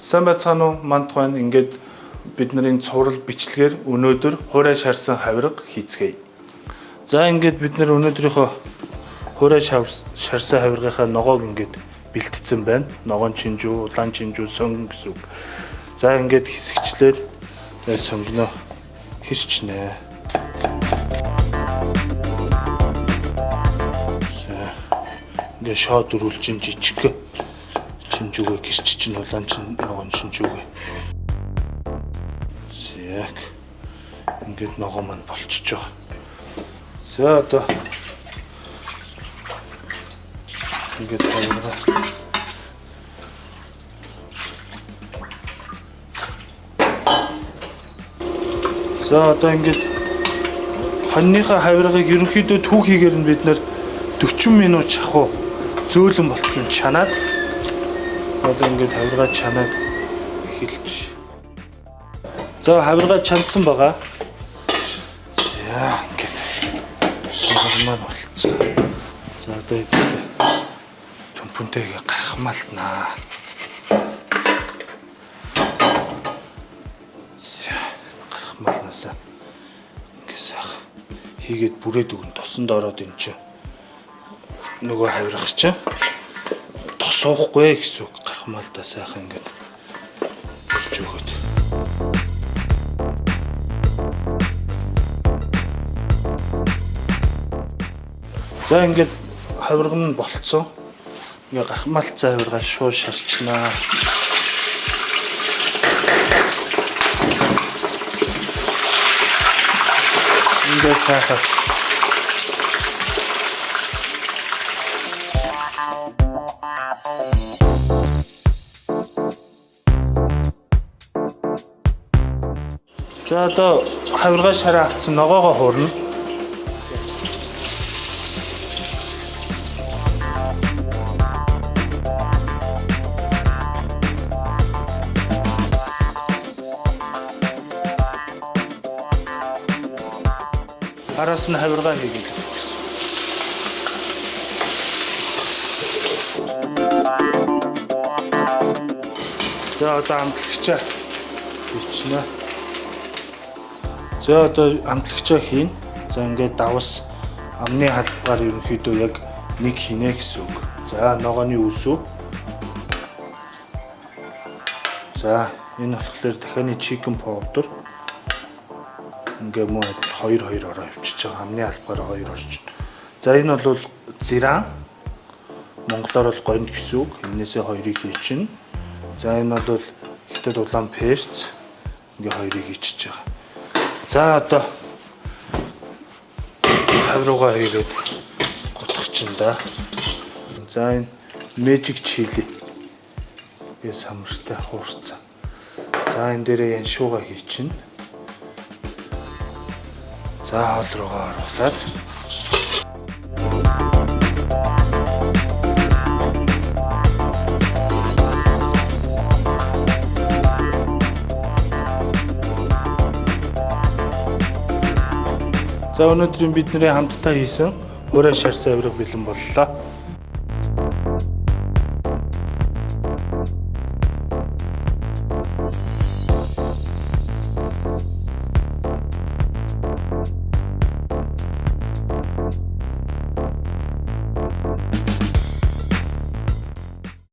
Сайн байцгаана уу? Манд байна. Ингээд бидний цуврал бичлэгээр өнөөдөр хуурай шарсан хавирга хийцгээе. За ингээд бид нар өнөөдрийнхөө хуурай шарсан хавиргынхаа ногоог ингээд бэлтцсэн байна. Ногоон чинжүү, улаан чинжүү, сонгон гэсэн үг. За ингээд хэсэгчлээл сонгоно хэрчнэ. За ингээд шоо дөрвөлжин жижиг чинжүүгээ гэрч чинь улаан чин ногоон чинжүүгээ. Зяг. Ингээд ногоо маань болчихж байгаа. За одоо ингээд тавина. За одоо ингээд хоньныхаа хавиргыг ерөнхийдөө түүхийгээр нь бид нэр 40 минут шахуу зөөлөн болтол нь чанаад одоо ингээд хавиргаа чанаад эхэлж. За хавиргаа чандсан байгаа. За ингээд хавирга маань болцсон. За одоо хэдүүлээ төмпөнтэйгээ гарахмаалтнаа. За гарахмалнаасаа ингээд сайхан хийгээд бүрээд өгөн тосонд ороод эн чинь нөгөө хавиргах чинь тос уухгүй гэсэн үг. Гарахмалдаа сайхан ингээд бүрж өгөөд. За ингээд хавирга нь болцсон. Ингээд гарахмалцсан хавиргаа шууд шарчнаа. Ингээд сайхан. За одоо хавиргаа шараа авцсан ногоогоо хуурна. Араас нь хавиргаа хийгээд. За одоо амтлагчаа хийчихнэ. За одоо амтлагчаа хийн. За ингээд давс амны халбгаар ерөнхийдөө яг нэг хийнэ гэсэн үг. За ногооны үсүү. За энэ болохоор дахианы chicken powder. Ингээ мөн адил 2 2 ороо өвчөж байгаа. Амны албаар 2 орчин. За энэ бол зиран. Монголоор бол гонд гэсэн үг. Энээсээ 2-ыг хийчин. За энэ бол хятад улаан перц. Ингээ 2-ыг хийчихэж байгаа. За одоо хавруугаа хийгээд гутгах чинь да. За энэ magic chili гээ самартай хуурцсан. За энэ дээрээ яншууга хийчин. За хоол руугаа оруулаад За өнөөдрийн бидний хамтдаа хийсэн хуурай шарсан авирга бэлэн боллоо.